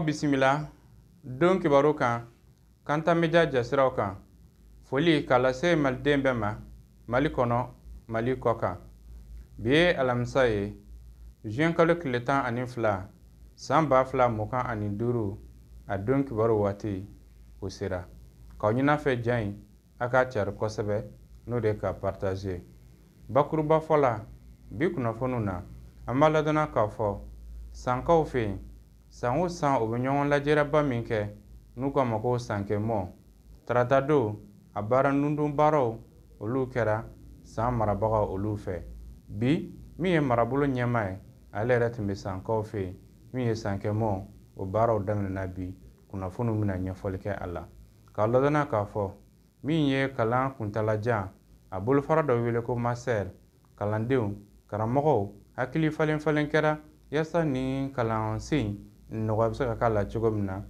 Bisimila don kibaru kan Kanta Media jasiraw kan. Foli k'a lase maliden bɛɛ ma Mali kɔnɔ, Mali kɔ kan. Bi ye alamisa ye, juin kalo tile 12 san 2025, a don kibaru waati o sera. K'aw ɲin'a fɛ ja in a k'a cari kosɛbɛ, n'o de ka partager. Bakuruba fɔ la bi kunnafoniw na, an b'a ladɔnna k'a fɔ sankaw fɛ yen, san o san u bɛ ɲɔgɔn lajɛrɛba min kɛ n'u k'a ma ko sankɛmɔ. Tarata don a baara nundon baaraw olu kɛra san marabagaw olu fɛ. Bi min ye marabolo ɲɛmaa ye, ale yɛrɛ tun bɛ sankaw fɛ yen. Min ye sankɛmɔ o baaraw daminɛna bi, kunnafoniw bɛna ɲɛfɔli kɛ a la. K'a ladɔnna k'a fɔ min ye kalan kuntalajan a bolofara dɔ wele ko master, kalandenw karamɔgɔw hakili falen falen kɛra yaasa ni kalansen nɔgɔya bɛ se ka k'a la cogo min na,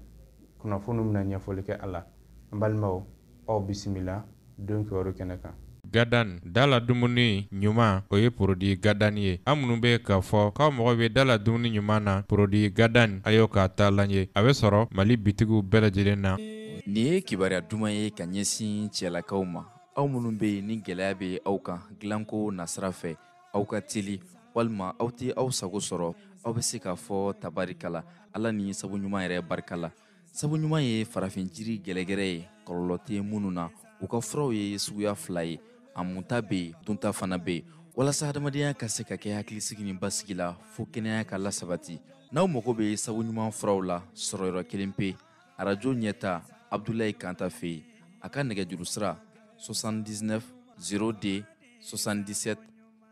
kunnafoniw bɛna ɲɛfɔli kɛ a la. An balimaw, aw bisimila don kibaru kɛnɛ kan. Gadan dala dumuni ɲuman, o ye produit Gadan ye. An minnu bɛ k'a fɔ k'aw mago bɛ dala dumuni ɲuman na, produit Gadan a y'o k'a taalan ye. A bɛ sɔrɔ Mali bitigiw bɛɛ lajɛlen na. Nin ye kibaruya duman ye ka ɲɛsin cɛlakaw ma, aw minnu bɛ yen ni gɛlɛya bɛ aw kan dilanko nasira fɛ, aw ka teli walima aw tɛ aw sago sɔrɔ, aw bɛ se k'a fɔ tabarikala Ala ni sabu ɲuman yɛrɛ barika la. Sabu ɲuman ye farafin jiri gɛlɛgɛrɛ ye, kɔlɔlɔ tɛ minnu na. U ka furaw ye suguya fila ye, a munta bɛ yen, dunta fana bɛ yen, walasa adamadenya ka se ka kɛ hakilisigi ni basigi la fo kɛnɛya ka lasabati. N'aw mago bɛ sabu ɲuman furaw la, sɔrɔ yɔrɔ kelen pe, arajo ɲɛta Abdulayi Kanta fɛ yen. A ka nɛgɛjuru sira 79 02 77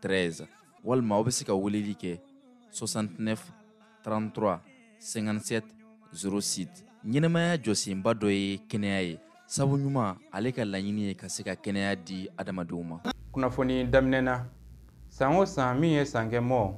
13, walima aw bɛ se ka weleli kɛ 69 33 57 06. Ɲɛnɛmaya jɔsenba dɔ ye kɛnɛya ye. Sabu ɲuman ale ka laɲini ye ka se ka kɛnɛya di adamadenw ma. Kunnafoni daminɛ na, san o san min ye sankɛmɔ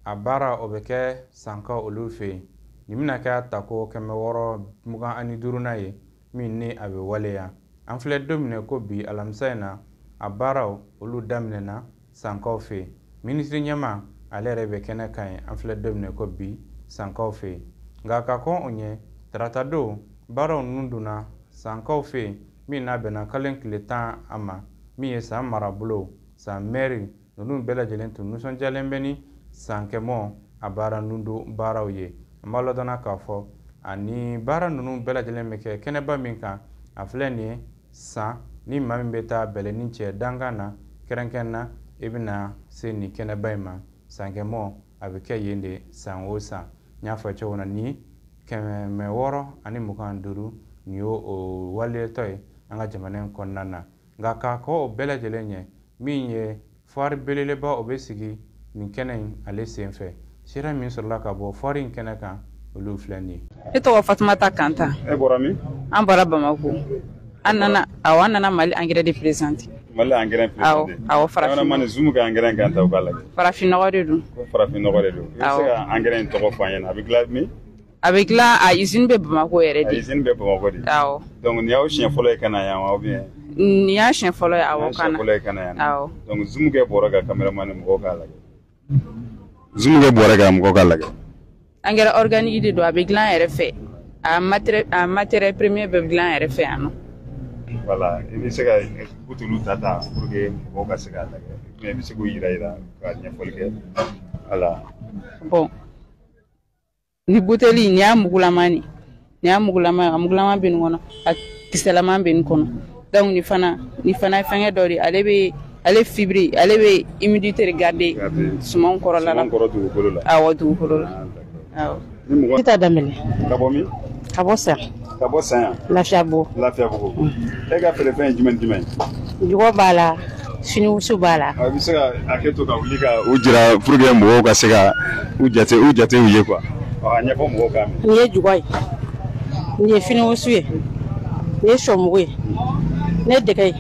a baara o bɛ kɛ sankaw olu fɛ yen. Nin bɛna kɛ a tako 625nan ye min ni a bɛ waleya. An filɛ don min na ko bi alamisa in na, a baaraw olu daminɛna sankaw fɛ yen. Minisiri ɲɛmaa ale yɛrɛ bɛ kɛnɛ kan yen. An filɛ don min na ko bi sankaw fɛ yen. Nka ka kɔn o ɲɛ, tarata don baaraw ninnu donna sankaw fɛ yen, min n'a bɛnna kalo tile 10 a ma, min ye san marabolo, san mɛri ninnu bɛɛ lajɛlen tun nisɔndiyalen bɛ ni sankɛmɔ a baara nundon baaraw ye. An b'a ladɔnna k'a fɔ ani baara ninnu bɛɛ lajɛlen bɛ kɛ kɛnɛba min kan, a filɛ nin ye san ni maa min bɛ taa bɛlɛnin cɛ dankan na kɛrɛnkɛrɛn na, i bɛna se nin kɛnɛba in ma. Sankɛmɔ a bɛ kɛ yen de san o san. N y'a fɔ cogo min na, ni 625 nin y'o o waleyatɔ ye an ka jamana in kɔnɔna na. Nka k'a kɔ o bɛɛ lajɛlen ɲɛ, min ye foire belebeleba o bɛ sigi nin kɛnɛ in ale sen fɛ. Sira min sɔrɔla ka bɔ foire in kɛnɛ kan, olu filɛ nin ye. Ne tɔgɔ Fatumata Kanta. E bɔra min? An bɔra Bamako. An nana, awɔ, an nana Mali engrais de présenter. Mali engrais présenter. Awɔ, awɔ, farafin. Cameraman zoom kɛ engrais kan ta u k'a lajɛ. Farafin nɔgɔ de don. Ko farafin nɔgɔ de don. I bɛ se ka engrais in tɔgɔ fɔ an ɲɛna, a bɛ dilan min? A bɛ dilan, a usine bɛ Bamako yɛrɛ de. A usine bɛ Bamako de. Awɔ. Donc nin y'aw siɲɛ fɔlɔ ye ka na yan wa ou bien? Nin y'a siɲɛ fɔlɔ ye, awɔ, ka na. Nin y'a siɲɛ fɔlɔ ye ka na yan. Awɔ. Donc zoom kɛ bɔrɛ kan, cameraman mɔgɔw k'a lajɛ. Zoom kɛ bɔrɛ kan, mɔgɔw k'a lajɛ. Engrais organique de don, a bɛ dilan yɛrɛ fɛ. A matière première bɛ dilan yɛrɛ fɛ yan nɔ. Voilà, i bɛ se ka buteliw ta ta pour que mɔgɔw ka se k'a lajɛ. I bɛ se k'u yira ka ɲɛfɔli kɛ. Voilà. Bon. Ni buteli nin y'a mugulama nin. Nin y'a mugulama, a mugulama bɛ nin kɔnɔ, a kisɛlama bɛ nin kɔnɔ. Donc nin fana ye fɛngɛ dɔ de ye, ale bɛ ale fibre, ale bɛ humidité de garder sumanw kɔrɔla la. Sumanw kɔrɔ dugukolo la. Awɔ, dugukolo la. Awɔ. Ni mɔgɔ Tita Danbele. Ka bɔ min? Ka bɔ San. Ka bɔ San yan? Lafiyabugu. Lafiyabugu. E ka feerefɛn ye jumɛn ni jumɛn ye? Jɔgɔ b'a la, finiwusu b'a la. A bɛ se ka hakɛ to ka wuli ka u jira pour que mɔgɔw ka se ka u jate u ye quoi. A ɲɛfɔ mɔgɔw k'a mɛn. Nin ye jɔgɔ ye, nin ye finiwusu ye, nin ye sɔmugu ye, nin ye dɛgɛ ye, u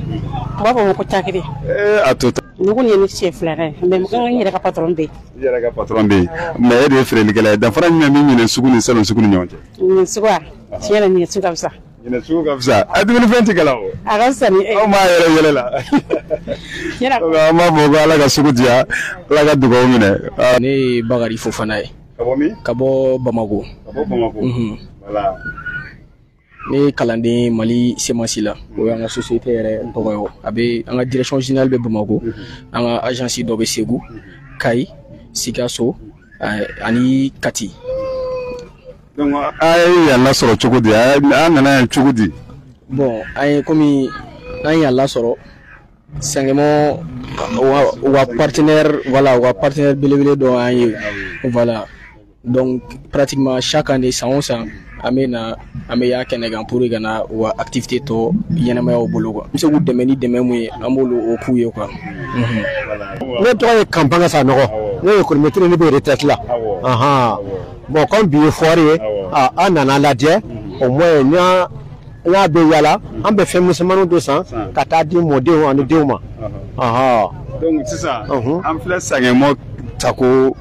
b'a fɔ ma ko cakiri. Ee a to. Nin kun ye ne siɲɛ filanan ye, mais n yɛrɛ ka patron bɛ yen. I yɛrɛ ka patron bɛ yen, mais e de ye feerelikɛla ye. Danfara jumɛn bɛ ɲinɛ sugu ni salon sugu ni ɲɔgɔn cɛ? Ɲinɛ sugu a, tiɲɛ na ɲinɛ sugu ka fisa. Ɲinɛ sugu ka fisa. A dumunifɛn tɛ gɛlɛn o. A ka fisa ni e. Aw m'a yɛrɛ yɛlɛ la. An b'a fɔ ko Ala ka sugu diya, Ala ka dugawu minɛ. Ne ye Bakari Fofana ye. Ka bɔ min? Ka bɔ Bamako. Ka bɔ Bamako. Voilà. Ne ye kalanden Mali CMAS la, o y'an ka société yɛrɛ tɔgɔ ye. A bɛ an ka direction générale bɛ Bamakɔ, an ka agence dɔ bɛ Segu, Kayi, Sikaso ani Kati. Donc a ye yan lasɔrɔ cogo di? An nana yan cogo di? Bon, an ye komi an ye yan lasɔrɔ Sangemɔ u ka partenaire, voilà, u ka partenaire belebele dɔ y'an ye, voilà. Donc pratiquement chaque année, san o san, an bɛ na, an bɛ y'a kɛnɛ kan pour ka na u ka activité tɔ ɲɛnamaya u bolo quoi. N bɛ se k'u dɛmɛ ni dɛmɛ mun ye, an b'olu o k'u ye quoi. Ne tɔgɔ ye Kanpanga Sanɔgɔ, ne ye économètre, ne bɛ retraite la. Bon, comme bi ye foire ye, an nana lajɛ, au moins n y'a bɛ yala, an bɛ fɛn misɛnmaninw dɔ san ka taa di mɔdenw ani denw ma. Donc sisan an filɛ Sangemɔ tako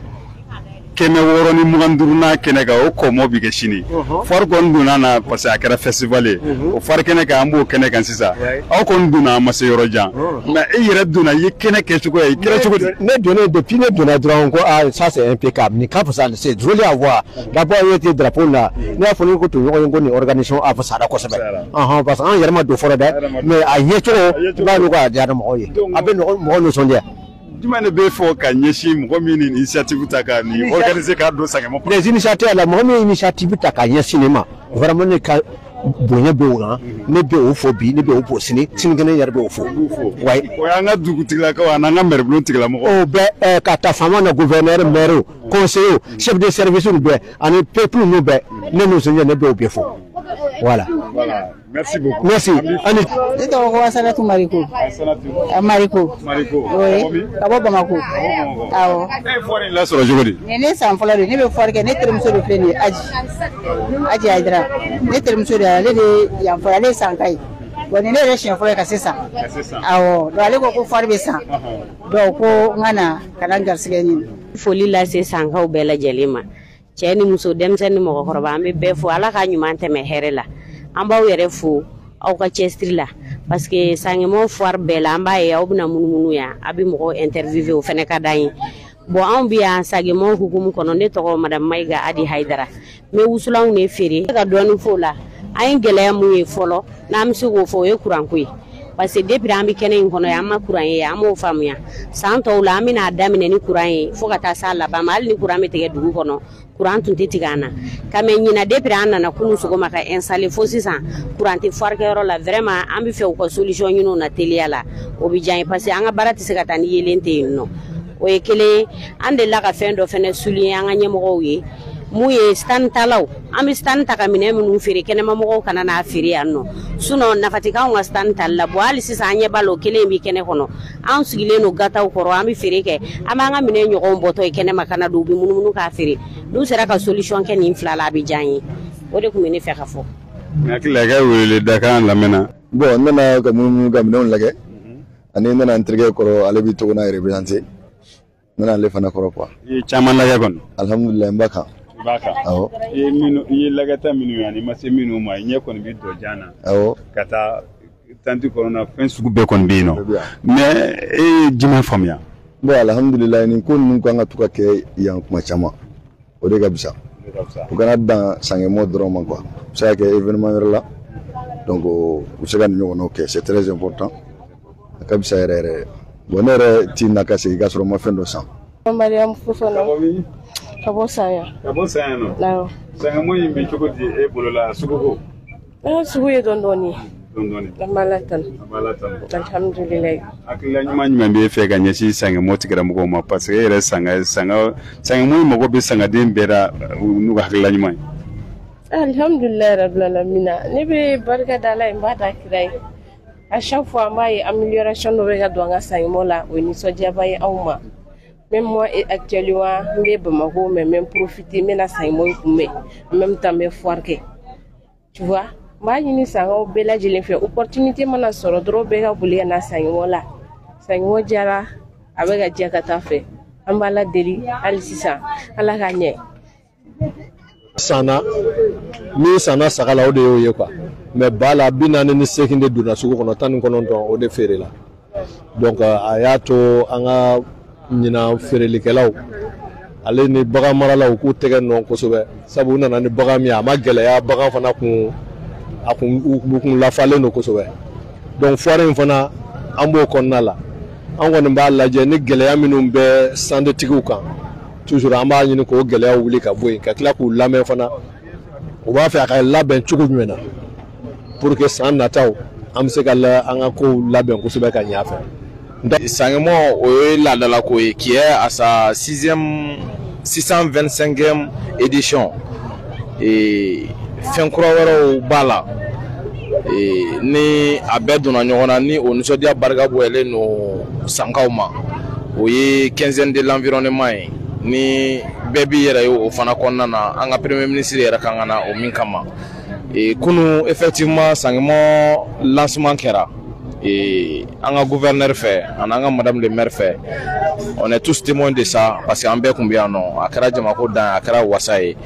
625nan kɛnɛ kan, o kɔmɔ bi kɛ sini. Foire kɔni donna na parce que a kɛra festival ye. O foire kɛnɛ kan, an b'o kɛnɛ kan sisan. Aw kɔni donna, a ma se yɔrɔ jan, mais e yɛrɛ donna, i ye kɛnɛ kɛcogo ye, i kɛra cogo di? Ne donnen, depuis ne donna dɔrɔn, ko ah, ça c'est impeccable, nin ka fisa, c'est joli à voir. D'abord i ye drapeau la, ne y'a fɔ ne ko to ɲɔgɔn ye ko nin organisation a fisayara kosɛbɛ, parce que an yɛrɛ ma don fɔlɔ dɛ, mais a ɲɛcogo i b'a dɔn ko a diyara mɔgɔw ye, a bɛ mɔgɔw nisɔndiya. Jumɛn de bɛ fɔ ka ɲɛsin mɔgɔ min ni initiative ta ka nin organiser k'a don Sangemɔ kɔnɔ? Les initiateurs la, mɔgɔ min ye initiative ta ka ɲɛsin nin ma, vraiment ne ka bonya bɛ o kan, ne bɛ o fo bi, ne bɛ o fo sini, sinikɛnɛ yɛrɛ bɛ o fo. O y'an ka dugutigilakaw ani an ka maire tigilamɔgɔw. O bɛɛ, ka ta faama na, gouverneur, maire, conseiller, chef de service bɛɛ ani peuple ninnu bɛɛ, ne nisɔndiya, ne bɛ o bɛɛ fo. Voilà. Voilà. Merci beaucoup. Merci. Ani. Ne tɔgɔ ko Asanatu Mariko. Asanatu. Mariko. Mariko. Oui. Ka bɔ Bamako. Awɔ. E ye foire in lasɔrɔ cogo di? Nin ne san fɔlɔ de, ne bɛ foire kɛ, ne terimuso de filɛ nin ye, Aji. Aji Hayidara. Ne terimuso de, ale de yan fɔlɔ, ale ye Sanka ye. Bon, nin ne yɛrɛ siɲɛ fɔlɔ ye ka se san. Ka se san. Awɔ. Donc ale ko ko foire bɛ san. Donc ko n ka na ka na n garisɛgɛ ɲini. Foli lase Sankaw bɛɛ lajɛlen ma. Cɛ ni muso, denmisɛnnin ni mɔgɔkɔrɔba, an bɛ bɛɛ fo. Ala ka ɲuman tɛmɛ hɛrɛ la. An b'aw yɛrɛ fo aw ka cɛsiri la, parce que Sangemɔ foire bɛɛ la, an b'a ye aw bɛna munumunu yan, a bɛ mɔgɔw interviewer, o fana ka d'an ye. Bon, anw bɛ yan Sangemɔ hukumu kɔnɔ. Ne tɔgɔ madame Mayiga Adi Hayidara, n bɛ wusulanw de feere. Ka dɔɔnin f'o la, an ye gɛlɛya mun ye fɔlɔ, n'an bɛ se k'o fɔ, o ye kuranko ye, parce que depuis an bɛ kɛnɛ in kɔnɔ yan, an ma kuran ye, an m'o faamuya. San tɔw la, an bɛna daminɛ ni kuran ye fo ka taa s'a laban ma, hali ni kuran bɛ tigɛ dugu kɔnɔ, kuran tun tɛ tigɛ an na. Ka mɛ ɲina, depuis an nana kunun sɔgɔma ka installer fo sisan, kuran tɛ foire kɛyɔrɔ la. Vraiment, an bɛ fɛ u ka solution ɲini o na teliya la, o bɛ diya an ye, parce que an ka baara tɛ se ka taa ni yeelen tɛ yen nɔ. O ye kelen ye. An delila ka fɛn dɔ fɛnɛ souligner an ka ɲɛmɔgɔw ye, mun ye stand talaw, an bɛ stand ta ka minɛn minnu feere, kɛnɛmamɔgɔw kana n'a feere yan nɔ, sinon nafa tɛ k'anw ka stand tali la. Bon, hali sisan an ɲɛ b'a la, o kelen in bɛ kɛnɛ kɔnɔ, an sigilen don gataw kɔrɔ, an bɛ feere kɛ, an b'an ka minɛn ɲɔgɔnw bɔtɔ ye kɛnɛma ka na don, u bɛ munumunu k'a feere. N'u sera ka solution kɛ nin fila la, a bɛ diya an ye. O de tun bɛ ne fɛ ka fɔ. N hakili la i ka wele dakan lamɛnna. Bon, n nana ka munumunu ka minɛnw lajɛ, ani n nana n terikɛ kɔrɔ, ale b'i tɔgɔ n'a représenté, n nana ale fana kɔrɔ quoi. I ye caman lajɛ kɔni? Alhamdulilayi, n b'a kan. I b'a kan. Awɔ. I ye minnu, i ye lagɛta minnu ye ani i ma se minnu ma, i ɲɛ kɔni bɛ dɔ jan na. Awɔ. Ka taa tanti kɔnɔna, fɛn sugu bɛɛ kɔni bɛ yen nɔ. Mais e ye jumɛn faamuya? Bon, alhamdulilayi, nin ko ninnu kan ka to ka kɛ yan kuma caman, o de ka fisa. U kana dan Sangemɔ dɔrɔn ma quoi, u bɛ se ka kɛ événement wɛrɛ la, donc u bɛ se ka nin ɲɔgɔnnaw kɛ, c'est très important, a ka fisa yɛrɛ yɛrɛ. Bon, ne yɛrɛ ti na ka segin k'a sɔrɔ n ma fɛn dɔ san. Mariam Fofana. Ka bɔ min? Ka bɔ Sanya. Ka bɔ Sanya nɔ? Awɔ. Sangemɔ in bɛ cogo di e bolo la, sugu ko? An sugu ye dɔɔni dɔɔni. Dɔɔni dɔɔni. An b'Ala tanu. An b'Ala tanu. Alhamdulilayi. Hakilila ɲuman jumɛn b'e fɛ ka ɲɛsin Sangemɔ tigilamɔgɔw ma, parce que e yɛrɛ sanga sanga Sangemɔ in mago bɛ sangaden bɛɛ la n'u ka hakilila ɲuman ye? Alhamdulilayi rabil alamina, ne bɛ barika da Ala ye, n b'a da kira ye. À chaque fois an b'a ye amélioration dɔ bɛ ka don an ka Sangemɔ la, o ye nisɔndiyaba ye anw ma. Même moi actuellement, n bɛ Bamako, mais n bɛ profiter, n bɛ na Sangemɔ in kunbɛn, en même temps n bɛ foire kɛ. Tu vois, n b'a ɲini Sangaw bɛɛ lajɛlen fɛ, opportunité mana sɔrɔ dɔrɔn, bɛɛ ka boli ka na Sangemɔ la. Sangemɔ diyara, a bɛ ka diya ka taa fɛ. An b'Ala deli hali sisan, Ala k'a ɲɛ. Sanna min sanna saga la, o de y'o ye quoi, mais ba la, 48 de donna sugu kɔnɔ, 19 o de feerela. Donc a y'a to an ka ɲinan feerelikɛlaw Ale ni bagan maralaw k'u tɛgɛ nɔ kosɛbɛ, sabu u nana ni bagan min ye, a ma gɛlɛya, bagan fana kun a kun u kun lafalen don kosɛbɛ. Donc foire in fana, an b'o kɔnɔna la. An kɔni b'a lajɛ ni gɛlɛya minnu bɛ standtigiw kan, toujours an b'a ɲini k'o gɛlɛyaw wuli ka bɔ yen, ka tila k'u lamɛn fana, u b'a fɛ a ka labɛn cogo jumɛn na, pour que san nataw an bɛ se ka an ka kow labɛn kosɛbɛ ka ɲɛ a fɛ. Sangemɔ, o ye laadalako ye qui est à sa sixième 625e édition. Et fɛn kura wɛrɛw b'a la ni a bɛɛ donna ɲɔgɔn na, ni o nisɔndiya barika bonyalen don sankaw ma. O ye quinzaine de l'environnement ye, ni bɛɛ b'i yɛrɛ ye o fana kɔnɔna na. An ka premier ministre yɛrɛ kan ka na o min kama. Kunu, effectivement, Sangemɔ lancement kɛra an ka gouverneur fɛ ani an ka madame le maire fɛ. On est tous témoins de ça, parce que an bɛɛ tun bɛ yan nɔ. A kɛra jamako dan ye, a kɛra wasa ye.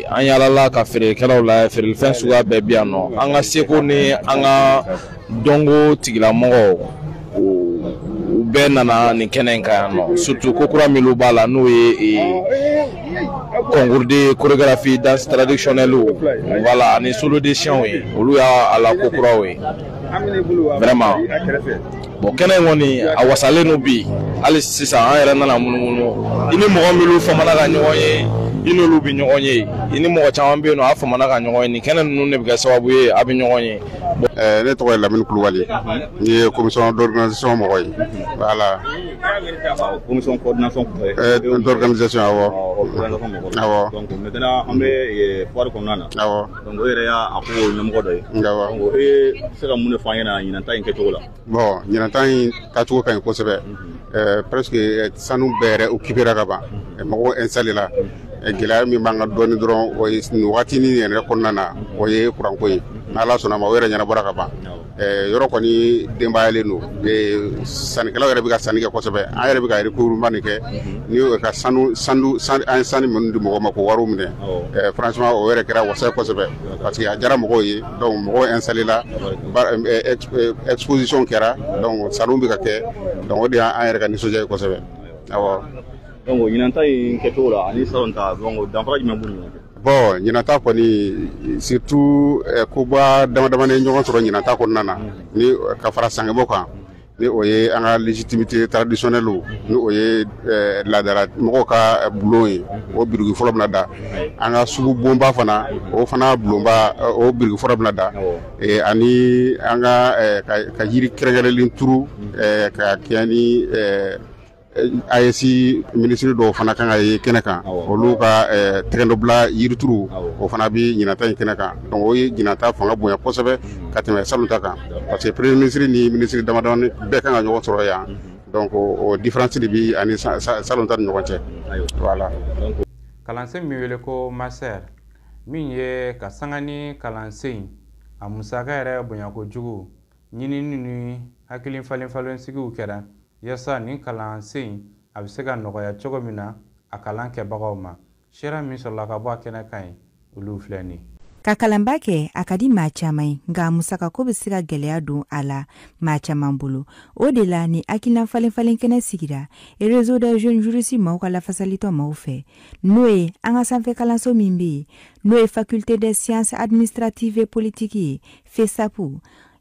An yaalala ka feerekɛlaw la, feerelifɛn suguya bɛɛ bɛ yan nɔ. An ka seko ni an ka dɔnko tigilamɔgɔw, u bɛɛ nana nin kɛnɛ in kan yan nɔ, surtout ko kura minnu b'a la, n'o ye concours de chorégraphie, danse traditionnelle, voilà, ani solo de chant ye. Olu y'a la ko kuraw ye vraiment. Bon, kɛnɛ in kɔni, a wasalen don bi. Hali sisan an yɛrɛ nana munumunu, i ni mɔgɔ minnu famana ka ɲɔgɔn ye, i n'olu bɛ ɲɔgɔn ye, i ni mɔgɔ caman bɛ yen nɔ, a famana ka ɲɔgɔn ye. Nin kɛnɛ ninnu de bɛ kɛ sababu ye a bɛ ɲɔgɔn ye. Ne tɔgɔ ye Lamini Kulubali, n ye commission d'organisation mɔgɔ ye, voilà. Commission coordination. D'organisation, awɔ. Awɔ. Donc maintenant, an bɛ foire kɔnɔna na. Awɔ. Donc o yɛrɛ y'a ko ɲɛmɔgɔ dɔ ye. Awɔ. Donc e bɛ se ka mun de fɔ an ɲɛna ɲinan ta in kɛcogo la? Bon, ɲinan ta in kɛcogo ka ɲi kosɛbɛ. Presque sanu bɛɛ yɛrɛ occupé ka ban, mɔgɔw installé la. Gɛlɛya min b'an ka dɔɔni dɔrɔn, o ye nin waati ni yɛrɛ kɔnɔna na, o ye kuranko ye. N'Ala sɔnna ma, o yɛrɛ ɲɛnabɔra ka ban. Yɔrɔ kɔni denbayalen don, sannikɛlaw yɛrɛ bɛ ka sanni kɛ kosɛbɛ. An yɛrɛ bɛ ka recouvrement de kɛ ni ka sanu sanu, an ye sanu minnu di mɔgɔw ma k'o wariw minɛ. Franchement, o yɛrɛ kɛra wasa ye kosɛbɛ, parce que a diyara mɔgɔw ye. Donc mɔgɔw installé la, exposition kɛra, donc sanniw bɛ ka kɛ. Donc o de y'an yɛrɛ ka nisɔndiya ye kosɛbɛ, awɔ. Donc ɲinan ta in kɛcogo la ani salon ta, donc danfara jumɛn b'u ni ɲɔgɔn cɛ? Bon, ɲinan ta kɔni, surtout koba dama damani ɲɔgɔn sɔrɔ ɲinan ta kɔnɔna na, ni ka fara Sangemɔ kan, ni o ye an ka légitimité traditionnelle, ni o ye laadala mɔgɔw ka bulon ye, o biriki fɔlɔ bɛna da. An ka sugu bonba fana, o fana bulonba, o biriki fɔlɔ bɛna da, ani an ka ka yiri kɛrɛnkɛrɛnlen turu ka kɛ ni AES minisiri dɔw fana kan ka ye kɛnɛ kan, olu ka tɛgɛnɔbila yirituru, o fana bɛ ɲinan ta in kɛnɛ kan. Donc o ye ɲinan ta fanga bonya kosɛbɛ ka tɛmɛ salon ta kan, parce que premier ministre ni ministre damadamani bɛɛ kan ka ɲɔgɔn sɔrɔ yan. Donc o différence de bi ani salon ta ni ɲɔgɔn cɛ, voilà. Kalansen min wele ko master, min ye ka sanga ni kalansen in a musaka yɛrɛ bonya kojugu, ɲinini ni hakili falen falen sigiw kɛra yaasa nin kalansen a bɛ se ka nɔgɔya cogo min na a kalan kɛbagaw ma. Sera min sɔrɔla ka bɔ a kɛnɛ kan ye, olu filɛ nin. Ka kalanba kɛ, a ka di maa caman ye, nka musakako bɛ se ka gɛlɛya don a la maa caman bolo. O de la ni hakilina falen falen kɛnɛ sigira Réseau des jeunes juristes maaw ka lafasalitɔn maaw fɛ, n'o ye an ka sanfɛ kalanso min bɛ yen, n'o ye Faculté des sciences administratives et politiques ye, FESAP,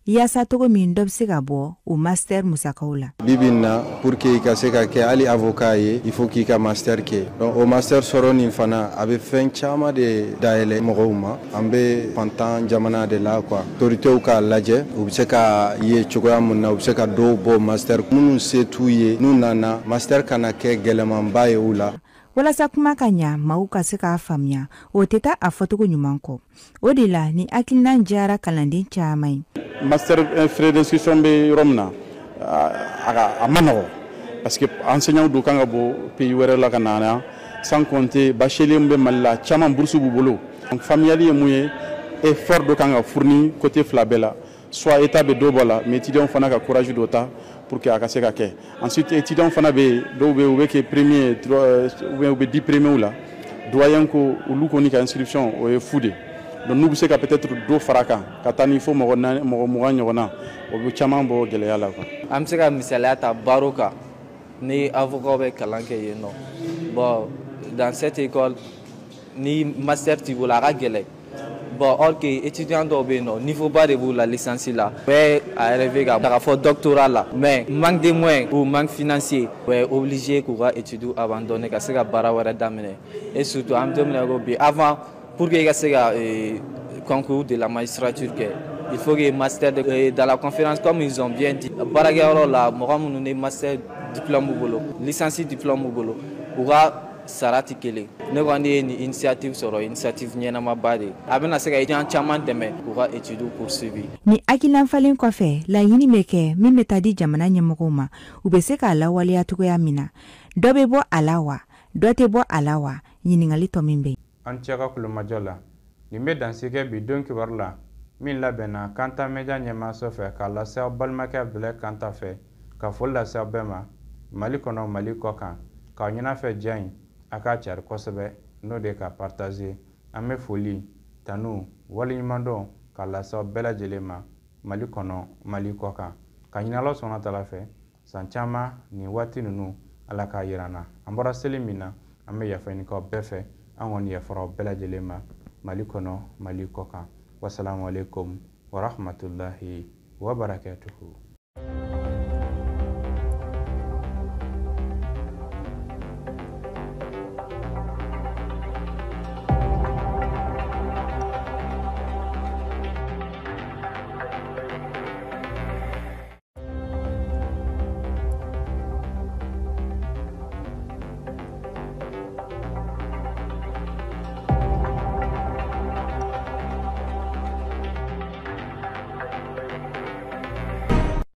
yaasa togo min dɔ bɛ se ka bɔ o master musakaw la. Bi bi in na, pour que i ka se ka kɛ hali avocat ye, il faut k'i ka master kɛ. Donc o master sɔrɔ nin fana, a bɛ fɛn caman de dayɛlɛ mɔgɔw ma. An bɛ fantan jamana de la quoi. Autorités k'a lajɛ, u bɛ se ka ye cogoya mun na u bɛ se ka dɔw bɔ master, minnu se t'u ye, n'u nana master kana kɛ gɛlɛmanba ye u la. Walasa kuma ka ɲa, maaw ka se k'a faamuya, o tɛ taa a fɔcogo ɲuman kɔ. O de la ni hakilina diyara kalanden caman ye. Master frais d'inscription bɛ yɔrɔ min na, a ma nɔgɔ, parce que enseignants dun kan ka bɔ pays wɛrɛ la ka na yan, sans compter bachelier min bɛ Mali la, caman bourse b'u bolo. Donc faamuyali ye mun ye, effort dɔ kan ka fournir côté fila bɛɛ la, soit état bɛ dɔ bɔ la, mais étudiants fana ka courage dɔ ta pour que a ka se ka kɛ. Ensuite, étudiants fana bɛ yen, dɔw bɛ yen, u bɛ kɛ premier ou bien u bɛ 10 premiers la. Doyen ko olu kɔni ka inscription, o ye fu de. Donc n'u bɛ se ka peut-être dɔ fara kan ka taa ni fo mɔgɔ naani, mɔgɔ 20 ɲɔgɔn na, o bɛ caman bɔ gɛlɛya la quoi. An bɛ se ka misaliya ta barreau kan, ni avocat bɛ kalan kɛ yen nɔ. Bon. Dans cette école, ni master t'i bolo, a ka gɛlɛn. Bon, or que étudiant dɔw bɛ yen nɔ, niveau ba de b'u la licence la, bɛɛ a rêvé ka taga fɔ doctorat la, mais manque de moyens ou manque financier, u est obligé k'u ka études abandonner ka se ka baara wɛrɛ daminɛ. Et surtout, an bɛ don min na i ko bi, avant, pour que i ka se ka concours de la magistrature kɛ, il faut que master de, dans la conférence, comme ils ont bien dit, baarakɛyɔrɔ la, mɔgɔ minnu ni master diplôme b'u bolo, licence diplôme b'u bolo, u ka sara tɛ kelen. Ne kɔni ye nin initiative sɔrɔ, initiative ɲɛnamaba de, a bɛna se ka étudiant caman dɛmɛ k'u ka études poursuivre. Ni hakilina falen kɔfɛ, laɲini bɛ kɛ min bɛ taa di jamana ɲɛmɔgɔw ma, u bɛ se k'a lawaleya cogoya min na. Dɔ bɛ bɔ a la wa, dɔ tɛ bɔ a la wa? Ɲininkali tɔ min bɛ yen. An cɛ ka kulomajɔ la, nin bɛ dansigɛ bi don kibaru la min labɛnna Kanta Media ɲɛmaaso fɛ k'a lase aw balimakɛ Abdulayi Kanta fɛ, ka foli lase aw bɛɛ ma Mali kɔnɔ, Mali kɔ kan, k'aw ɲin'a fɛ ja in a k'a cari kosɛbɛ, n'o de ye ka partager. An bɛ foli, tanu, waleɲumandɔn k'a lase aw bɛɛ lajɛlen ma Mali kɔnɔ, Mali kɔ kan, ka ɲini Ala sɔnna ta fɛ san caman nin waati ninnu, Ala k'a yira an na. An bɔra seli min na, an bɛ yafa ɲini k'aw bɛɛ fɛ. An kɔni yafara aw bɛɛ lajɛlen ma Mali kɔnɔ, Mali kɔ kan. Wasalamu alaikum warahmatullahi wabarakatuhu.